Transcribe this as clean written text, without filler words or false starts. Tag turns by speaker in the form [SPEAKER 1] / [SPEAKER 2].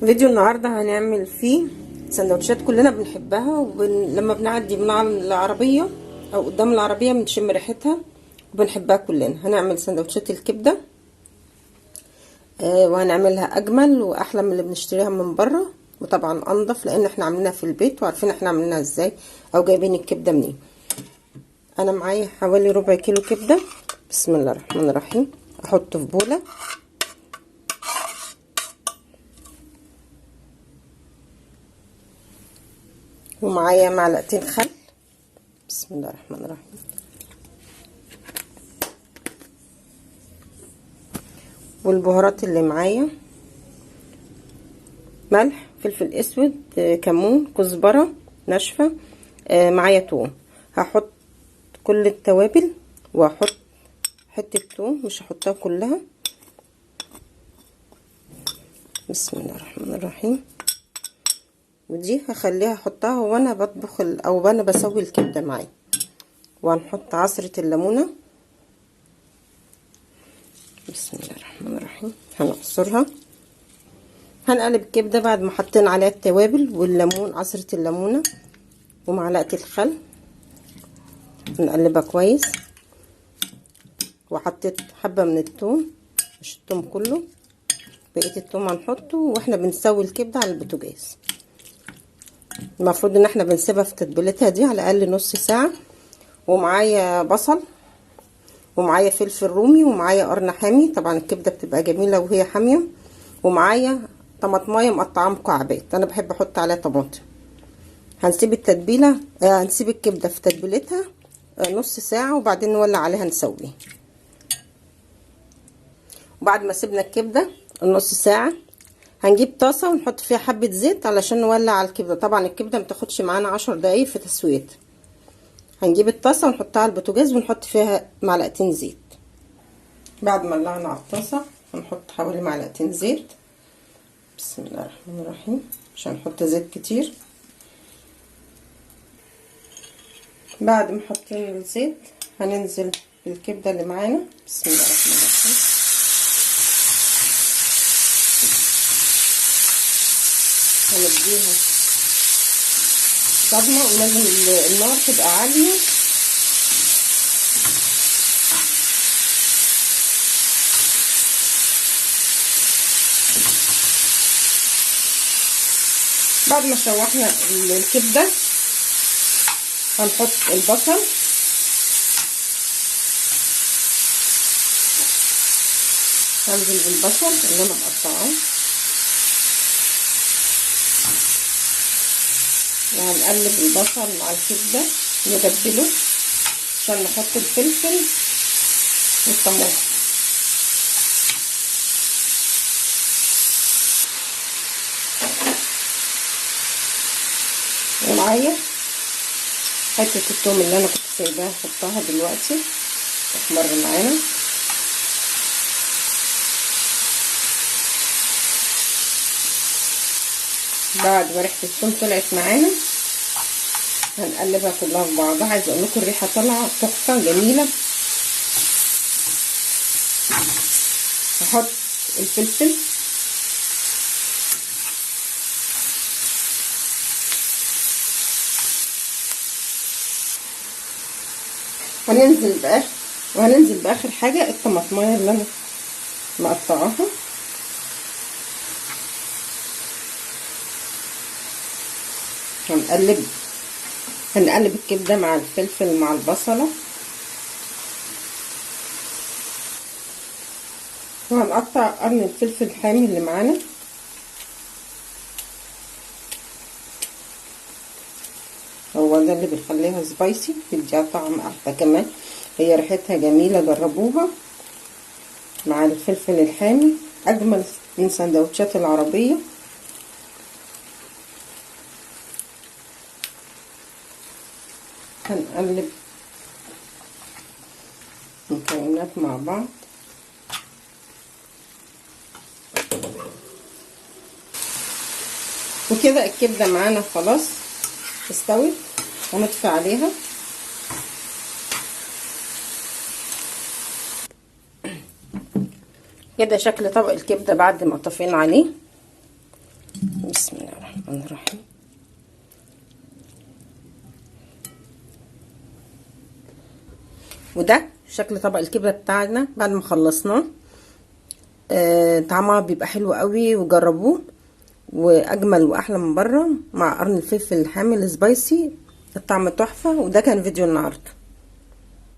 [SPEAKER 1] فيديو النهارده هنعمل فيه سندوتشات كلنا بنحبها، لما بنعدي من على العربية او قدام العربية بنشم ريحتها وبنحبها كلنا. هنعمل سندوتشات الكبده وهنعملها اجمل واحلى من اللي بنشتريها من بره، وطبعا انضف لان احنا عاملينها في البيت وعارفين احنا عاملينها ازاي او جايبين الكبده منين. انا معايا حوالي ربع كيلو كبده. بسم الله الرحمن الرحيم. احطه في بوله، ومعايا معلقتين خل. بسم الله الرحمن الرحيم. والبهارات اللي معايا ملح، فلفل اسود، كمون، كزبره ناشفة، معايا توم. هحط كل التوابل واحط حتة توم، مش هحطها كلها. بسم الله الرحمن الرحيم. ودي هخليها احطها وانا بطبخ او وانا بسوي الكبده معايا. وهنحط عصره الليمونه. بسم الله الرحمن الرحيم. هنعصرها. هنقلب الكبده بعد ما حطينا عليها التوابل والليمون، عصره الليمونه ومعلقة الخل. نقلبها كويس. وحطيت حبه من الثوم، مش الثوم كله، بقية الثوم هنحطه واحنا بنسوي الكبده على البوتاجاز. المفروض ان احنا بنسيبها في تتبيلتها دي على الاقل نص ساعة. ومعايا بصل، ومعايا فلفل رومي، ومعايا قرن حامي. طبعا الكبده بتبقى جميلة وهي حامية. ومعايا طماطمايه مقطعه مكعبات، انا بحب احط عليها طماطم. هنسيب التتبيله، هنسيب الكبده في تتبيلتها نص ساعة، وبعدين نولع عليها نسويه. وبعد ما سيبنا الكبده النص ساعة هنجيب طاسه ونحط فيها حبه زيت علشان نولع على الكبده. طبعا الكبده ما بتاخدش معانا 10 دقايق في تسويتها. هنجيب الطاسه ونحطها على البوتاجاز ونحط فيها معلقتين زيت. بعد ما ولعنا على الطاسه هنحط حوالي معلقتين زيت. بسم الله الرحمن الرحيم. مش هنحط زيت كتير. بعد ما حطينا الزيت هننزل بالكبده اللي معانا. بسم الله الرحمن الرحيم. هنديها صدمة، ولازم النار تبقى عالية. بعد ما شوحنا الكبدة هنحط البصل. هنزل بالبصل اللي انا مقطعاه، وهنقلب البصل مع الكبدة ندبله عشان نحط الفلفل والطماطم. ومعايا حتة التوم اللي انا كنت سايباها احطها دلوقتي تحمر معانا. بعد ما ريحه الثوم طلعت معانا هنقلبها كلها في بعضها. عايزه اقول لكم الريحة طالعه تحفة جميلة. هحط الفلفل، وهننزل باخر حاجة الطماطمايه اللي انا مقطعاها. هنقلب الكبده مع الفلفل مع البصله. وهنقطع قرن الفلفل الحامي اللي معانا. هو ده اللي بيخليها سبايسي، بيديها طعم احلى كمان. هي ريحتها جميلة، جربوها مع الفلفل الحامي، اجمل من سندوتشات العربية. هنقلب المكونات مع بعض. وكده الكبده معانا خلاص استوت، ونطفي عليها. كده شكل طبق الكبده بعد ما طفينا عليه. الرحمن الرحيم. وده شكل طبق الكبده بتاعنا بعد ما خلصناه. طعمها بيبقى حلو قوي، وجربوه، واجمل واحلى من بره مع قرن الفلفل الحامي ال spicy، الطعم تحفة. وده كان فيديو النهارده.